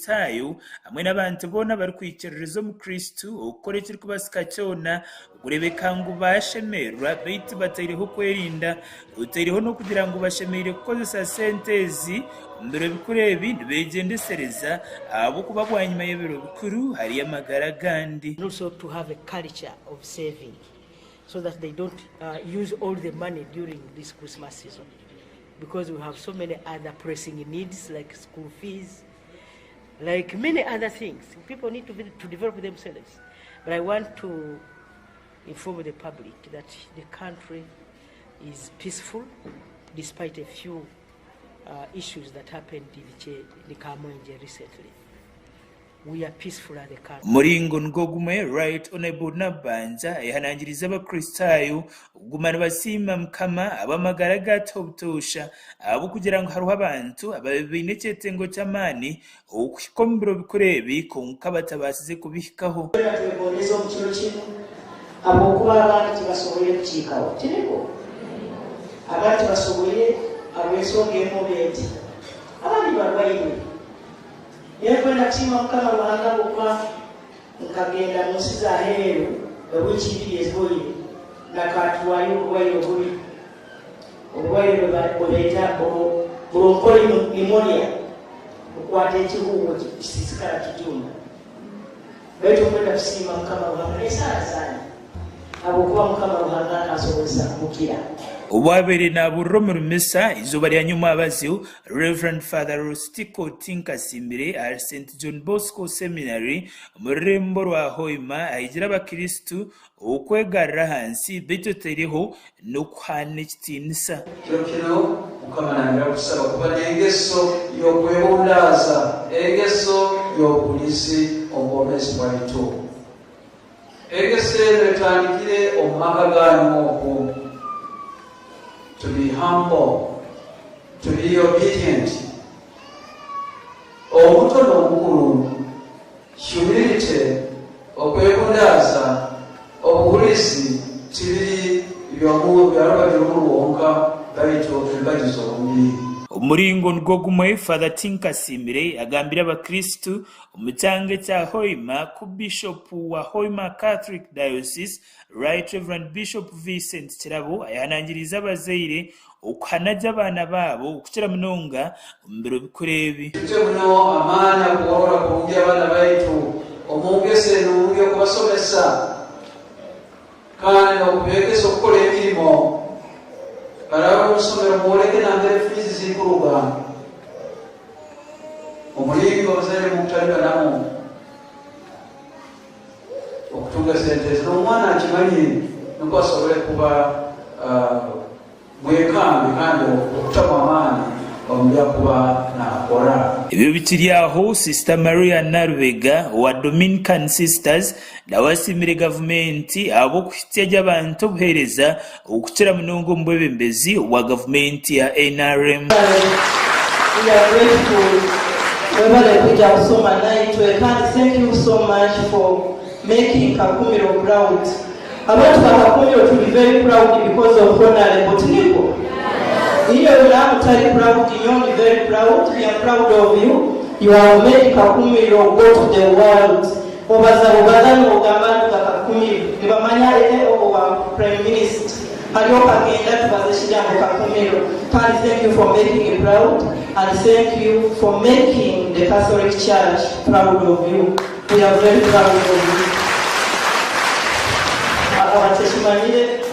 Abakristaayo hamwe n'abantu boona abarikwikiririza omu Kristo okukora ekirikubaasika kyona okureebeka ngu baashemererwa beitu bataireho okwerinda otaireho n'okugira ngu bashemereire kukozesa sente ezi omu biro bikuru ebi nibegyendesereza ahabw'okuba bwanyima y'ebiro bikuru hariyo amagara agandi. Also to have a culture of saving so that they don't use all the money during this Christmas season because we have so many other pressing needs like school fees, like many other things. People need to, be, to develop themselves. But I want to inform the public that the country is peaceful despite a few issues that happened in, in Kamwenje recently. We are peaceful as a country. Omuringo nigwo gumwe, Right Honourable Nabbanja ayehanangiriize Abakristaayo okuguma nibasiima Mukama ahabw'amagara agatuha obutoosha ahabw'okugira ngu hariho abantu ababaire baine ekyetengo ky'amaani okuhika omu biro bikuru ebi kwonka batabaasize kubihikaho. Twena twegondeze omu kiro kinu habwokuba abandi tibasoboire kukiikaho, tinikwo? Abandi tibasoboire habw'ensonga emu oba endi. Abandi barwaire. Nyowe nkwenda kusiima Mukama Ruhanga habwokuba nkagenda mu nsi za heeru ewiiki ibiri ezihoire nakatwayo oburwaire obubi, oburwaire bwebeeta bronchopneumonia, bukwata ekihuuho kisiisikara kijunda. Baitu nkwenda kusiima Mukama Ruhanga n'esaara zanyu habwokuba Mukama Ruhanga akansobozesa kukira. Obu abaire naabuurira omuri misa eizooba rya nyomwabazyo, Rev. Father Rustico Tinkasiimire ahari Saint John Bosco Seminary omu rurembo rwa Hoima ahigire abakristu okwegarura ahansi beitu otaireho n'okuhaana ekitiinisa. Kiro kinu Mukama nanyera kutusaba kuba n'engeso y'okwebundaaza, engeso y'obuhulizi omu bwomeezi bwaitu. Engeso enu etandikire omu maka ganyu oku, to be humble, to be obedient, omuto n'omukuru, humility, okwebundaaza, obuhulizi tibiri by'orubaju rumu rwonka baitu embaju zombi. Omuringo nigwo gumwe, Father Tinkasiimire agambire abakristu omu kyanga ekya Hoima ku Bishopu wa Hoima Catholic Diocese, Right Rev Bishop Vincent Kirabo ayehanangiriize abazaire okuhana gye abaana baabo okukira munonga omu biro bikuru ebi. Tute muno amaani agoorora kurungi abaana baitu omu ngeso enungi okubasomesa kandi n'okubeegesa okukora emirimo. Baraaba omu isomero mwoleke nambere fiizi zikuruga, omulingo abazaire mukutalibanamu okutunga sente ezi n'omwana akimanye nukwo asobole kuba mwekambi kandi okutamu amaani omu byakuba nakora. Ebyo bikiri aho, Sister Maria Nalubega owa Dominican Sisters nawe asiimire gavumenti ahabw'okuhitsya gye abantu obuheereza okukira munonga omu bwebembezi obwa gavumenti ya nrm. We are grateful webale kwija kusoma naitwe kandi thank you so much for making Kakumiro proud. Abantu ba Kakumiro turi very proud because of Honourable tinikwo? Iwe bworaba otari proud nyowe ndi very proud, we are proud of you, you have made Kakumiro go to the world. Obaza bubaza nogamba nduga Kakumiro nibamanya eeh owa Prime Minister hariyo okagenda tubaza ekigambo Kakumiro kandi thank you for making me proud and thank you for making the Catholic Church proud of you we are very proud of you. Abatakimanyire.